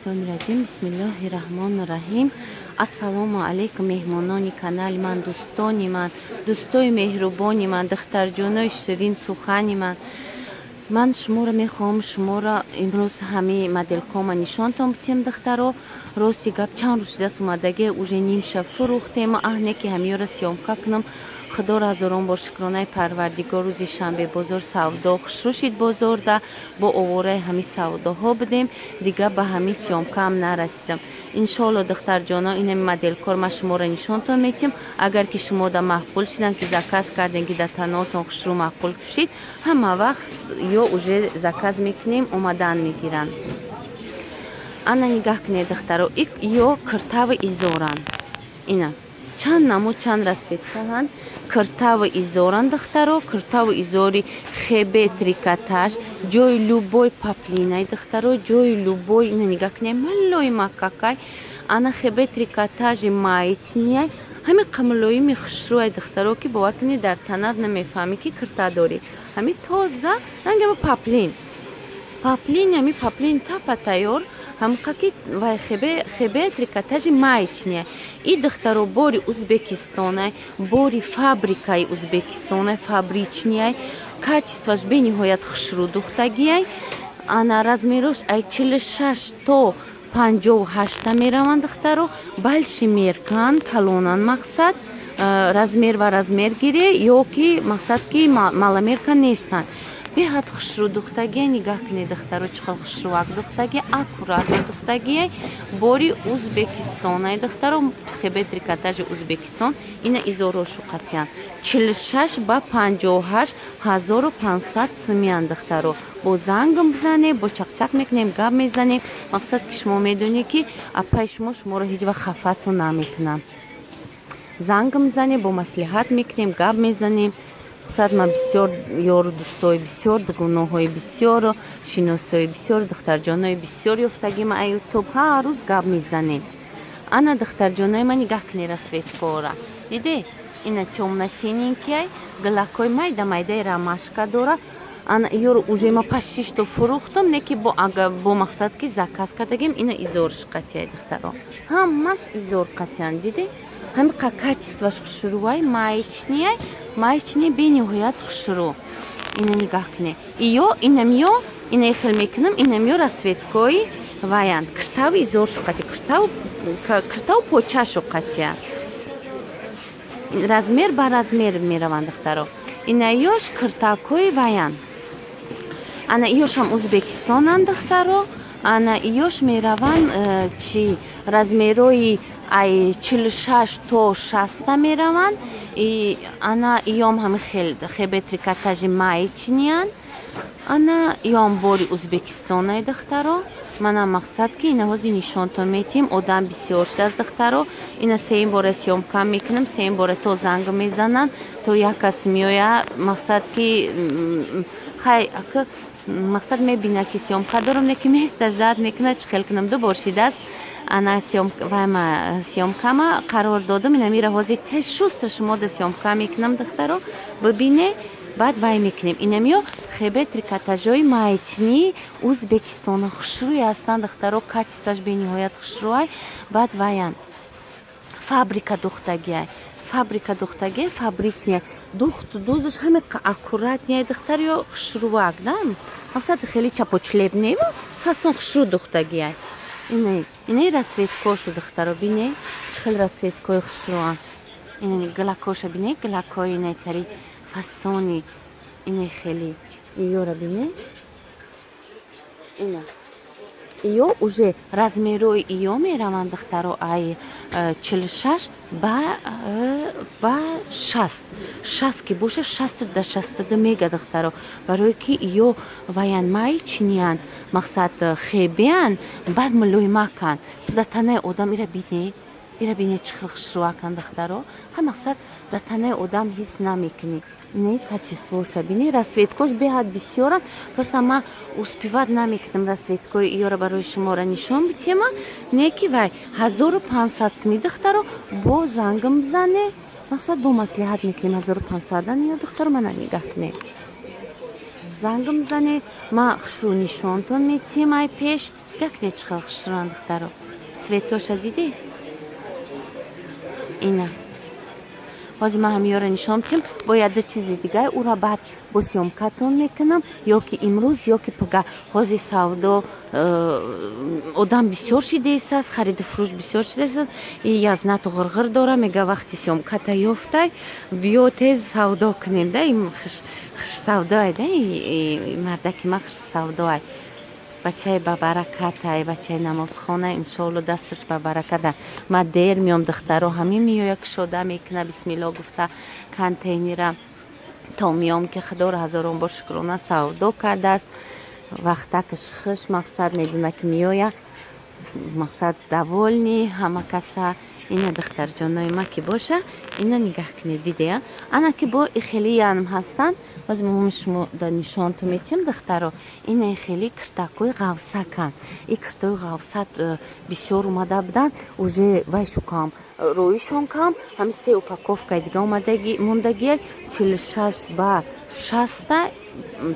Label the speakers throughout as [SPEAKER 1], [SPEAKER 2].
[SPEAKER 1] Шайтони раҷим, бисмиллоҳи раҳмони раҳим. Ассалому алайкум, меҳмонони канали ман, дӯстони ман, дӯстои меҳрубони ман, духтарҷонои ширин сухани ман. Ман шуморо мехоҳам, шуморо имрӯз ҳамаи моделкома нишонтон битем, духтаро. Рости гап, чанд рӯз шудааст, омадаги, уже нимша фурӯхтем. Аҳне ки ҳамиёро съёмка кунам. Худоро ҳазорон бор шукронаи Парвардигор, рӯзи шанбе бозор савдо хушрӯ шид. Бозорда бо овораи ҳамин савдоҳо будем, дига ба ҳамин съёмкаам нарасидам. Иншоалло, духтарҷоно, инами моделкор ман шуморо нишонтон метиҳам. Агар ки шумо да маъқул шидан, ки заказ кардем, ки дар танотон хушрӯ маъқул шид, ҳама вақт ё уже заказ мекунем, омадан мегиранд. Ана, нигаҳ кунед, духтаро, ё киртави изоранд. Ина чанд намуд, чанд расцветкаҳанд. Киртаву изоранд, духтаро, киртаву изори хебе трикотаж, ҷои любой поплинай, духтаро, ҷои любой. Ина нигаҳ кунед, маллои макакай. Ана хебе трикотажи маечный ай, ҳамин қамлоими хушрӯай, духтаро, ки бовар кунед, дар танат намефаҳмӣ, ки кирта дорӣ. Ҳамин тоза рангама поплин, поплин, ҳами поплин тапа тайёр, ҳамқа ки вай хебе, хебе трикотажи маечный. И духтаро, бори Узбекистонай, бори фабрикаи Узбекистонай, фабричный ай, качествоаш бениҳоят хушрӯ духтагиай. Ана размерош ай 46 то 58-та мераванд, духтаро. Больше меркан, калонан, мақсад, размер ва размер гире ё ки мақсад ки маломерка нестанд. Беҳад хушрӯ духтагия. Нигаҳ кунед, духтаро, чӣ хел хушрӯак духтагия, аккуратно духтагия. Бори Узбекистонай, духтаро, хебе трикотажи Узбекистон. Ина изорошу қатиян 46 ба 58, 1500 сумиян, духтаро. Бо зангм бизанем, бо чақчақ мекунем, гап мезанем. Мақсад ки шумо медонед, ки апаи шумо шуморо ҳеҷ вақт хафатон намекунам. Зангм бизанем, бо маслиҳат мекунем, гап мезанем. Мақсад, ман бисёр ёру дӯстои бисёр, дугуноҳои бисёру шиносои бисёр, духтарҷонои бисёр ёфтагим. А Ютуб ҳар рӯз гап мезанем. Ана, духтарҷонои ман, нигаҳ кунед расцветкора, диде? Ина тёмно-синенький ай, гилакҳои майда майдаи ромашка дора. Ана ёру уже ма почти что фурӯхтам, не ки бо ага бо мақсад ки заказ кардагим. Ина изорш қатияй, духтаро, ҳамаш изор қатиян, диде? Ҳамиқа качествоаш хушрӯай, маечный ай, маечный бениҳоят хушрӯ. Ина нигаҳ кунед, иё инамиё, ина хел мекунам. Инамиё расцветкои ваянд, киртаву изоршу қати, киртаву, киртаву почашу қатия, размер ба размер мераванд, духтаро. Инаёш киртакҳои ваянд. Ана иёшам Узбекистонанд, духтаро. Ана иёш мераванд, чи размерои ай 46 то 60-та мераванд. Ана иём ҳами хел хебе трикотажи маечный анд. Ана иём бори Узбекистонай, духтаро. Мана, мақсад ки ина ҳозир нишонтон метиҳем. Одам бисёр шудааст, духтаро. Ина сеюм бора съёмка мекунам, сеюм бора то занг мезананд, то як кас меояд. Мақсад ки хай, ака, мақсад мебинад, ки съёмка дорам, не ки места ждать мекунад. Чӣ хел кунам? Ду бор шидааст. Ана вайма съёмкама қарор додам. Ина мира ҳозир тез шуста шумо да съёмка мекунам, духтаро, бибине, баъд вай мекунем. Инамиё хебе трикотажҳои маечный Узбекистона, хушрӯй ҳастанд, духтаро, качествоаш бениҳоят хушрӯай. Баъд ваянд, фабрика духтагиай, фабрика духтагиай, фабричный духту дузаш ҳаме аккуратный, духтар, ё хушрӯвак да. Мақсад, хеле чапочлеп не, фасон хушрӯ духтагиай. Инаи расцветкошу, духтаро, бине, чӣ хел расцветкои хушрӯанд. Ина гилакоша бине, гилакои инайтари фасони, ине хеле. Иёра бине, ина иё уже размерои иё мераванд, духтаро, ай 46 ба 60. 60 ки боша, 60 да 62 мега, духтаро, барое ки иё ваян, маечный анд, мақсад, хебеан, баъд мулоимаканд дар танаи одам. Ира бине, ира бине, чӣ хел хушрӯаканд, духтаро. Ҳа, мақсад, дар танаи одам ҳис намекунӣ. Не, качествоша бини, расцветкош беҳад бисёранд. Просто ман успевать намекунам расцветкои иёра барои шуморо нишон битема. Не ки вай 1500 сми, духтаро, бо зангм бизане, мақсад, бо маслиҳат мекунем. 1500-ан ё, духтаро. Мана, нигаҳ кунед. Зангм зане, ма хушрӯ нишонтон метиҳем. Ай пеш як не, чӣ хел хушрӯан, духтаро. Цветоша дидӣ? Ина, ҳозир ман ҳамиёро нишон метиҳам. Бояд ду чизи дигар, ура баъд бо съёмкатон мекунам, ё ки имрӯз, ё ки пага. Ҳозир савдо одам бисёр шидаистааст, хариду фурӯш бисёр шидаистааст. И язнату ғирғир дора, мега: «Вақти съёмката ёфтай, биё, тез савдо кунем», да. Хушсавдоай да мардаки ма, хушсавдоай, бачаи бабаракатай, бачаи намозхона, иншоалло, дасташ бабараката. Ма дер меом, духтаро, ҳамин меоя, кушода мекуна, бисмилло гуфта контейнера, то меом, ки худоро ҳазорон бор шукрона, савдо кардааст. Вақтакаш хуш, мақсад, медона, ки меоя, мақсад, довольный ҳама каса. Ина, духтарҷонои ма, ки боша, ина нигаҳ кунед, дидея? Ана ки бо ихелиянм ҳастанд. Боз мо шумо да нишонту метиҳем, духтаро. Ина, хеле киртакҳои ғавсаканд. И киртои ғавсат бисёр омада буданд, уже вайшу кам, рӯишон кам. Ҳами се упаковкаи дига мондагия, 46 ба 60-та,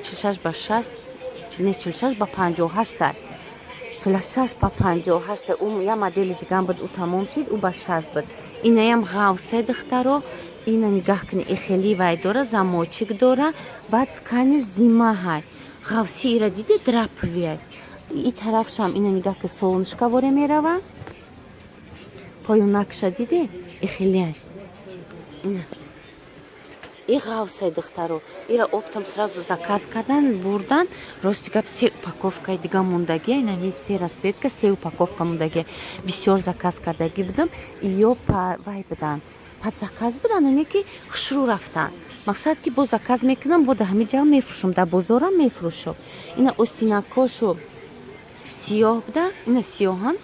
[SPEAKER 1] 46 ба 60, не, 46 ба 58-та, 46 ба 58-та. Ӯ як модели дигам буд, ӯ тамом шид, ӯ ба 60 буд. Инаям ғавсе, духтаро, ина нигаҳ кунед. И хели вай дора, замочек дора, баъд тканиш зима ҳай, ғавси. Ира диде, драповый. И тарафшам ина нигаҳ ки, солнышко воре мерава. Поёнакша диде, и хелиай. Ина, и ғавсай, духтаро. Ира оптом сразу заказ кардан, бурдан. Рости гап, се упаковкаи дига мондагия. Инами се расцветка, се упаковка мондагия. Бисёр заказ кардагӣ будам, ё вай будан, под заказ будан, оне ки хушрӯ рафтан. Мақсад, ки бо заказ мекунам, бо да ҳами ҷа мефурӯшам, дар бозорам мефурӯшам. Ина, остинакошу сиёҳ буда, ина, сиёҳан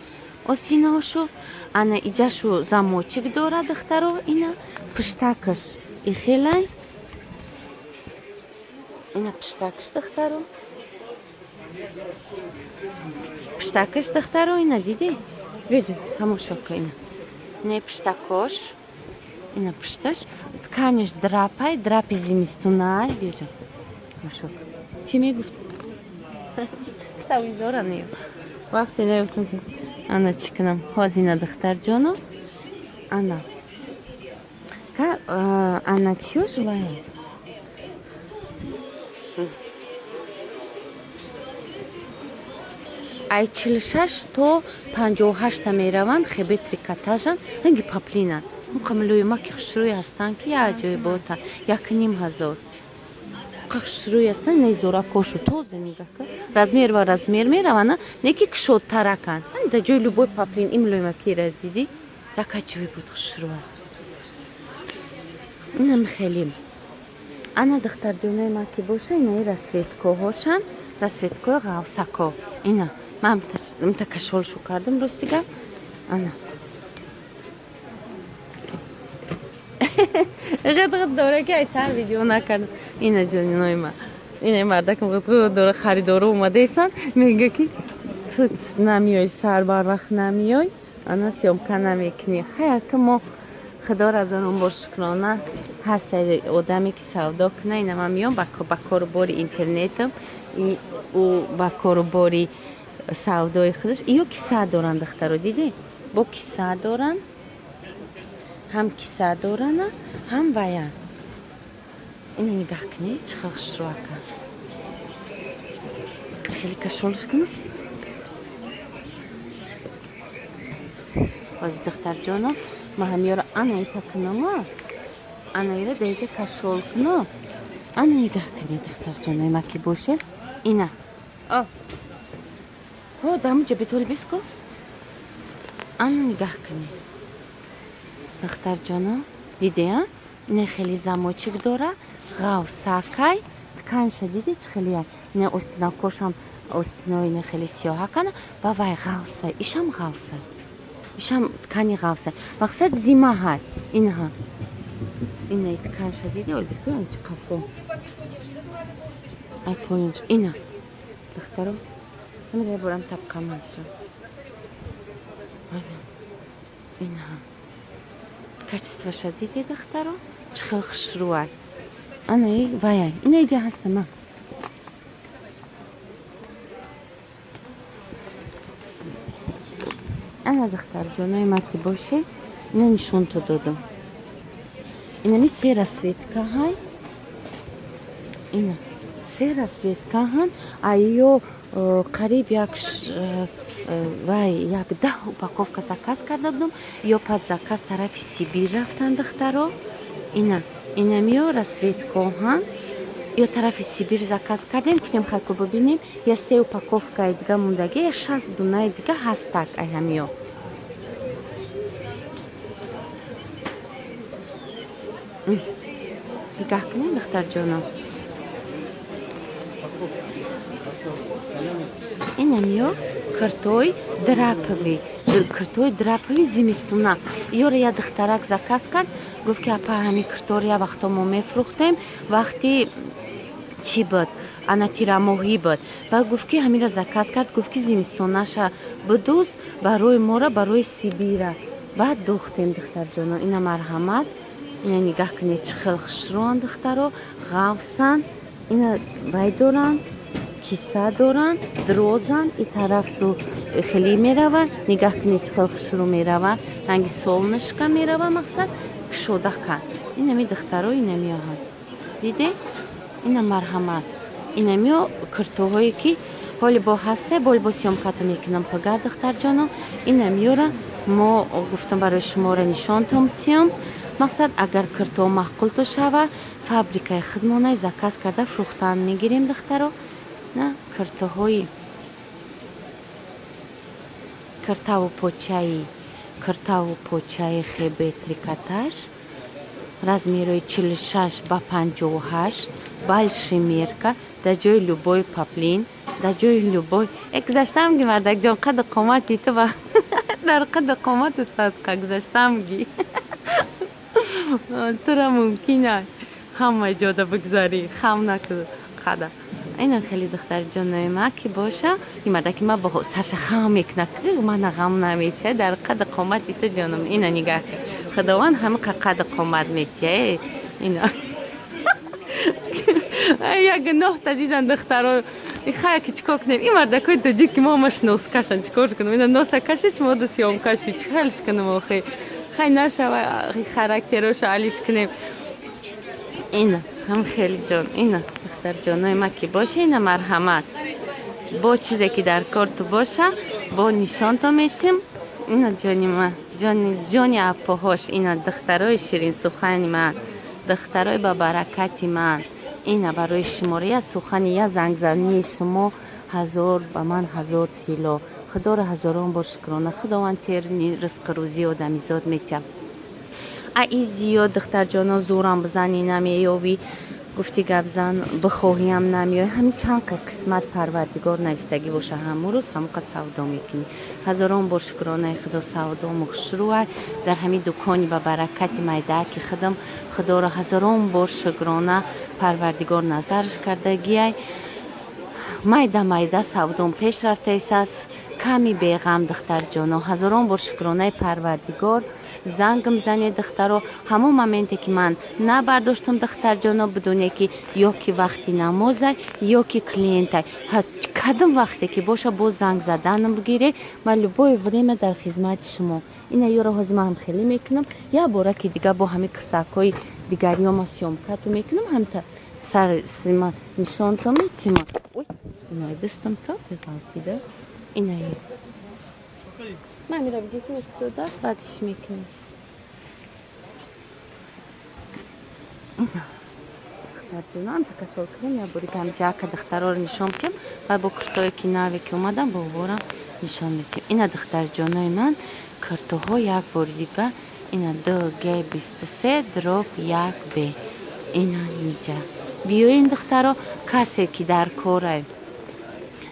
[SPEAKER 1] остинаҳошу. Ана, иҷашу замочек дора, духтаро. Ина, пуштакаш ихелай. Ина, пуштакаш, духтаро, пуштакаш, духтаро, ина дидӣ? Биёҷо, тамошо кун. Ина, ина пуштакош, ина пушташ, тканиш драпай, драпи зимистунай. Биёҷо, тамошо кун. Чӣ мегуфт? Тавизора не, вақте наёфтам, ки ана чӣ кунам. Ҳозир, ина, духтарҷоно, ана ана чиё желаю. Ай 46 то 58-та мераванд, хебе трикотажан, ранги поплинан. Мулоимаки хушрӯй ҳастанд, ки як аҷоибота. 1500, хушрӯй ҳастанд. Незоракошу тоза нигаҳ кун, размер ва размер мераванд, не ки кушодтараканд. Дар ҷои любой поплин ин мулоимакира дидӣ, як аҷоибот, хушрӯа. Инам хеле. Ана, духтарҷонои ман, ки боша, инаи расцветкоҳошанд, расцветкои ғавсако. Ина, ман мта кашолшу кардам, рости гап. Ана, ғид-ғид дора, ки ай сар видео накардам. Ина, ҷонинои ман, ина мардакам ғид-ғид дора, харидоро омадаесан, мега, ки ту намиёй, сар барвақт намиёй, ана, съёмка намекунӣ. Ҳаяка мо худоро ҳазорон бор шукрона, ҳаст одаме, ки савдо куна. Ина, ман меём ба кору бори интернетам, ӯ ба кору бори савдои худаш. Ё киса доранд, духтаро, дидӣ? Бо киса доранд, ҳам киса дорана, ҳам вая. Ина нигаҳ кунед, чӣ хел хушрӯака. Хеле кашолш кунам. Ҳозир, духтарҷоно, ман ҳамёро ана ита кунама, ана ира даиҷа кашол куно. Ана нигаҳ кунед, духтарҷонои ма, ки боше, ина. Ҳо, дамуҷа бетоли биску. Ана нигаҳ кунед, духтарҷоно, дидеа? Ина хеле замочек дора, ғавсакай. Тканша диди, чӣ хеле? Ина, остинакошам, остинои ина хеле сиёҳакана ва вай ғавса. Ишам ғавса, ишам ткани ғавса, мақсад, зима ҳай. Инаҳа, ина, тканша диди? Олбисту чи қафо, ай поёнш. Ина, духтаро, ҳамира бурам табқамаша. Инаҳа, качествоша диди, духтаро, чӣ хел хушрӯай. Ана, ваяй, ина иҷа ҳастама. Ана, духтарҷонои ма, ки боше, ина нишонто додам. Инами се расцветка ҳай, ина се расцветка ҳан. Аё қариб як вай як 10 упаковка заказ карда будам, ё под заказ тарафи Сибир рафтан, духтаро. Ина инамиё расцветка ҳан, ё тарафи Сибир заказ кардем. Гуфтем, хайку бибинем, я се упаковкаи дига мондагӣ, я 60 дунаи дига ҳастак ай ҳамиё. Нигаҳ кунед, духтарҷоно, инамиё киртой драповый, киртои драповый зимистуна. Ёра я духтарак заказ кард, гуфт, ки апа, ҳами кирторо я вақто мо мефурӯхтем, вақти чӣ буд, ана тирамоҳӣ буд. Баъд гуфт, ки ҳамира заказ кард, гуфт, ки зимистонаша бидӯз барои мора, барои Сибира. Баъд дӯхтем, духтарҷоно. Ина марҳамат, ина нигаҳ кунед, чӣ хел хушрӯанд, духтаро, ғафсан. Ина вай доранд, киса доранд, дрозанд, и тарафшу хеле мерава. Нигаҳ кунед, чӣ хел хушрӯ мерава, ранги солнышко мерава. Мақсад кушода кард. Инами духтаро, инамиёҳанд, диде? Ина марҳамат, инамиё киртоҳое, ки ҳоли бо ҳасте, боли бо съёмка то мекунам пагар, духтарҷоно. Инамиёра мо гуфтам, барои шуморо нишонтон тиём. Мақсад, агар кирто маъқулто шава, фабрикаи худмонай заказ карда фурӯхтан мегирем, духтаро. На киртоҳои киртаву почаи, киртаву почаи хебе трикотаж, размерои 46 ба 58, большой мерка, дар ҷои любой поплин, дар ҷои любой. Э, гузаштам ги, мардакҷон, қаду қомати ту ба дар қаду қомату садқа гузаштам ги. Тура мумкин ҳама ҷода бигзарӣ, хам наку қада. Ина хеле, духтарҷонои ма, ки боша, ин мардаки ма бо сарша хам мекунад, мана ғам наметиҳад дар қаду қомати ту, ҷонам. Ина нигаҳ, худованд ҳамиқа қаду қомат метиҳа. Ина як гуноҳта дидан, духтаро. Хая, ки чикор кунем? Ин мардакои тоҷик, ки мо ҳамаш носкашан, чикор кунем? Ина носа каши, чмо ду съём каши, чӣ хелш кунем охи? Хай, нашава, характероша алиш кунем. Ина ҳам хеле ҷон, ина духтарҷонои ма, ки боша, ина марҳамат, бо чизе ки дар кор ту боша, бо нишонто метим. Ина ҷони ма, ҷони ҷони аппоҳош, ина духтарои ширинсухани ман, духтарои ба баракати ман. Ина барои шуморо я сухани, я зангзании шумо ҳазор ба ман ҳазор тилло. Худоро ҳазорон бор шукрона. Худованд черни ризқу рӯзии одамизод метиҳад. А и зиёд, духтарҷоно, зӯрам бизанӣ намеёбӣ, гуфти гапзан бихоҳиам намеёй. Ҳамин чанд қисмат парвардигор навистагӣ боша, ҳамун рӯз ҳамон савдо мекунӣ. Ҳазорон бор шукронаи худо, савдому хушрӯай дар ҳамин дукони ба баракати майдааки худам. Худоро ҳазорон бор шукрона, парвардигор назарш кардагиай. Майда майда савдом пеш рафтаисааст, ками беғам, духтарҷоно. Ҳазорон бор шукронаи парвардигор. Зангм занед, духтаро. Ҳамон моменте ки ман набардоштам, духтарҷоно, бидоне, ки ё ки вақти намозай, ё ки клиентай. Кадом вақте ки боша, боз занг заданам бигире, ман любое время дар хизмати шумо. Ина ёро ҳозир ман ҳам хеле мекунам, як бора ки дига бо ҳамин киртакҳои дигариёма съёмка ту мекунам, ҳамта сарма нишонто метима. Ой, инаи дастам то беғалтида. Инаи ман мира биги, ки уфтода, баъдш мекунем. Духтарҷонам, такасол кунем, як бори ҳамҷака духтароро нишон бидиҳем, баъд бо куртое, ки наве ки омадам, бо ворам нишон медиҳем. Ина, духтарҷонои ман, куртоҳо як бори дига, ина ДГ 23/1Б, ина ниҷа. Биёен, духтаро, касе ки дар корай,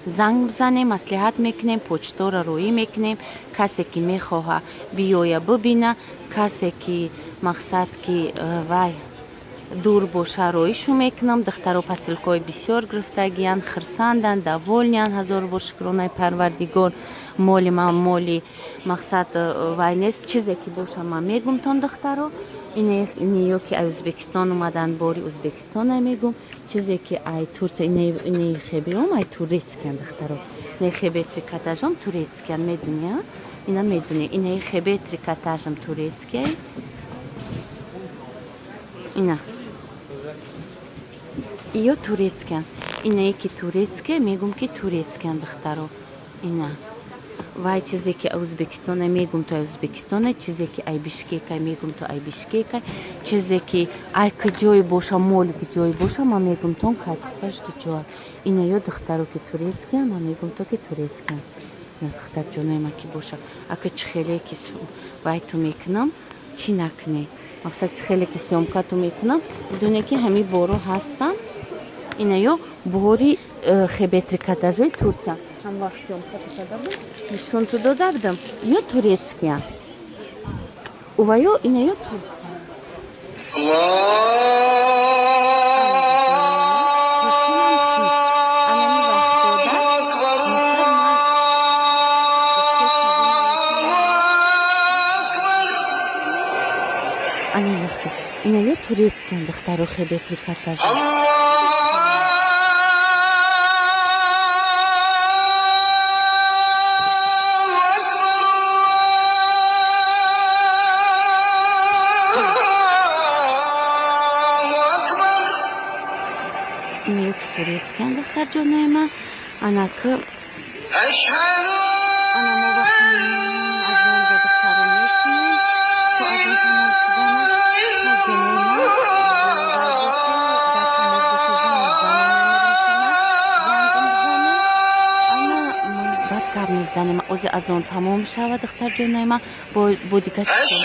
[SPEAKER 1] занг бизанем, маслиҳат мекунем, почторо роӣ мекунем. Касе ки мехоҳа, биёя бибина. Касе ки мақсад ки вай Дур боша, роишу мекунам. Духтаро посылкаҳои бисёр гирифтагиянд, хурсанданд, довольныянд. Ҳазор бор шукронаи Парвардигор. Моли ман моли мақсад вай нест, чизе ки боша, ман мегумтон, духтаро. Ине ки ай Ӯзбекистон омаданд, бори Ӯзбекистона мегум. Чизе ки ай Турция, ине хебиом ай турецкиян, духтаро. Ине хебе трикотажом турецкиян, медуни, ина медуни. Ине хебе трикотажам турецкия, ина ё турецкиян. Инае ки турецкия, мегум ки турецкиян, духтаро. Ина вай чизе ки Ӯзбекистона, мегум, то ай Ӯзбекистона. Чизе ки ай Бишкекай, мегум, то ай Бишкекай. Чизе ки ай куҷое боша, моли куҷое боша, ман мегум тон, качествоаш куҷоа. Ина ё, духтаро, ки турецкия, ман мегум то ки турецкия. Духтарҷонои ма ки боша, ака чӣ хеле ки вай ту мекунам, чӣ накунӣ, мақсад, чӣ хеле ки съёмка ту мекунам, бидоне ки ҳамин боро ҳастанд. Ина ё бори хебе трикотажои Турция, ҳам вақт съёмка ту карда будам, нишон ту дода будам. Ё турецкия ува ё ина ё Турция. Анами вақтода мақсад ман ана вақто ина ё турецкиян, духтаро, хебе трикотажо. Ина ё ки турецкиян, духтарҷонои ман. Анаки ана мо вақти азонҷа, духтаро, мешинем то азон тамом шудана. Духтарҷонои ман, дар тамос бошед, занг бизанем, зангам бизанем. Ана баъд гап мезанем. Ози азон тамом шава, духтарҷонои ман, бо дигар чизо.